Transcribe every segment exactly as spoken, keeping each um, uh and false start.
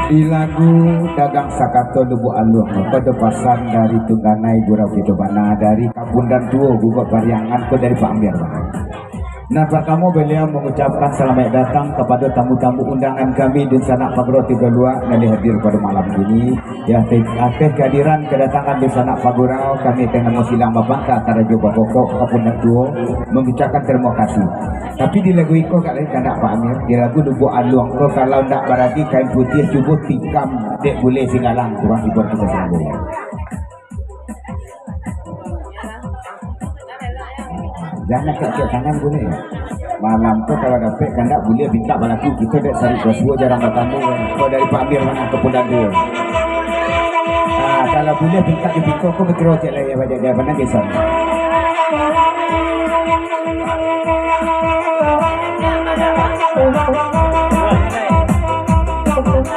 Di lagu Dagang Sakato Lubuak Aluang, ko ado pasan dari tungganai gurau kito bana, dari Kapundan Tuo, Guguak Pariangan, ko dari Pak Amir bana. Nan partamo, baliau mangucapkan salamaik datang kapado tamu-tamu undangan kami, dunsanak Pagurau Tigo Luak, nan hadir pado malam kini. Di ateh, ateh kehadiran, kadatangan dunsanak Pagurau, kami ka namo silang bapangka, karajo bapokok, Kapundan Tuo, mangucapkan tarimo kasih. Tapi di lagu iko agak lain kandak Pak Amir. Di lagu Lubuak Aluang ko, kalau ndak barati kain putiah, cubo tikam dek buleh Singgalang, urang hibur kito sadonyo. Jangan cak-cak tangan gule. Malam ko kalau dapek kandak buleh mintak balaku, kito dek sarik basuo jarang batamu. Ko dari Pak Amir mano Kapundan Tuo. Ah, kalau buleh mintak di bingko ko, bakiro cek lai, banyak gaya pandang biaso.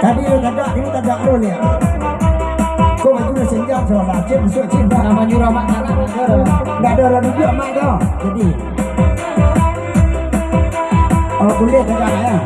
Tadi lo tagak, ini tagak lo ni. Ko baju dah senjang, so lah, cek, besok cek, dah. Nama nyuruh mak tangan, dah. Dah ada orang duduk, mak, dah. Jadi. Oh, boleh tagak, ya.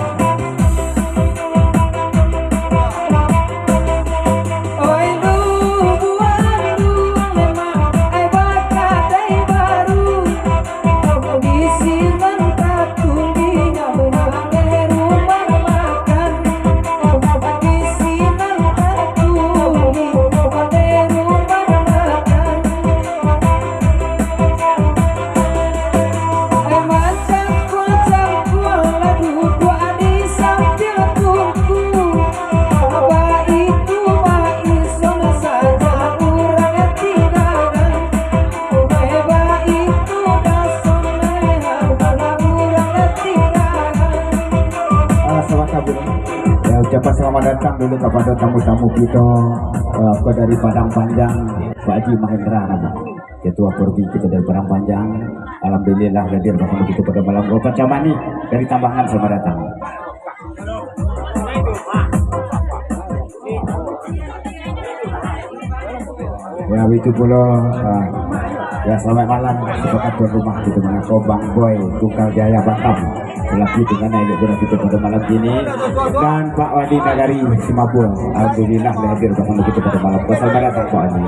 Ah, sabatang dulu. Ya, ucapan selamat datang dulu kepada tamu-tamu kita, eh, apa, dari Padang Panjang, Pak Haji Mahendra nama. Ketua Porbi kita dari Padang Panjang, alhamdulillah hadir basamo kita pada malam ko. Pak Camani dari Tambangan, selamat datang. Ya, itu pulo, ah, ya, selamat malam kepada tuan rumah kita, mano ko Bang Boy, Tunggal Jaya Batam, selaku tungganai dek kita pada malam kini, dan Pak Wali Nagari Simabua, alhamdulillah hadir basamo kita pada malam ko. Selamat datang, Pak Wali.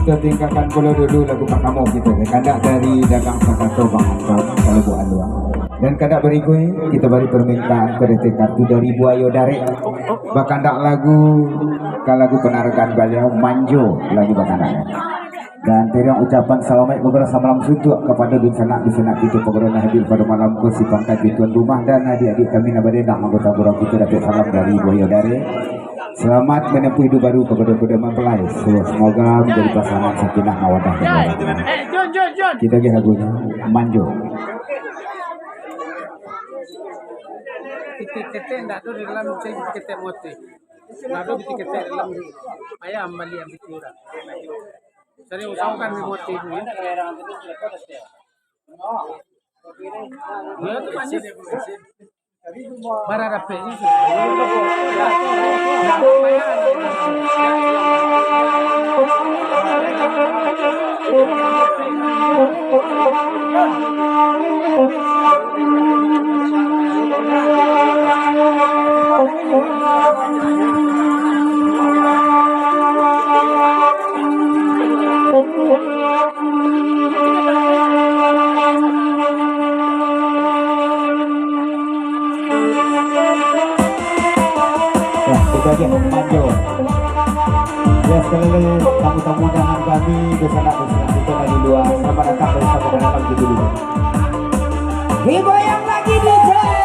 Kita tinggakan pulo dulu lagu partamo kita, kandak dari Dagang Sakato Bang Anton, kalau buat aluang. Dan kandak barikutnyo, kita bari permintaan ka D T kartu dari Buayo Darek. Bakandak lagu, ka lagu panarakan baliau, Manjo, lagu bakandak. Dan teriak ucapan salamaik bagurau samalam suntuak kapado dunsanak-dunsanak kito, pagurau nan hadir pado malam ko, si pangka jo tuan rumah dan adiak-adiak kami nan badendang, anggota gurau kito, dapek salam dari Buaya Udara. Selamat menempuh hidup baru kapado-pado mempelai. Semoga menjadi pasangan sakinah mawadah dan warahmah. Kito agiah lagunyo, Manjo. Pitih ketek ndak ado di dalam, cari pitih ketek moti. Ndak ado pitih ketek dalam. Payah mambali pitih urang. Cari usahokan di moti tu, ya. Ya, tu banyak. Bara dapek ni. Ya, itu aja, Manjo. Ya, sekali lagi, tamu-tamu undangan kami, di sana, di sana, kita lagi luar. Selamat datang dari Sabah Dalam gitu dulu. Digoyang lagi, D J.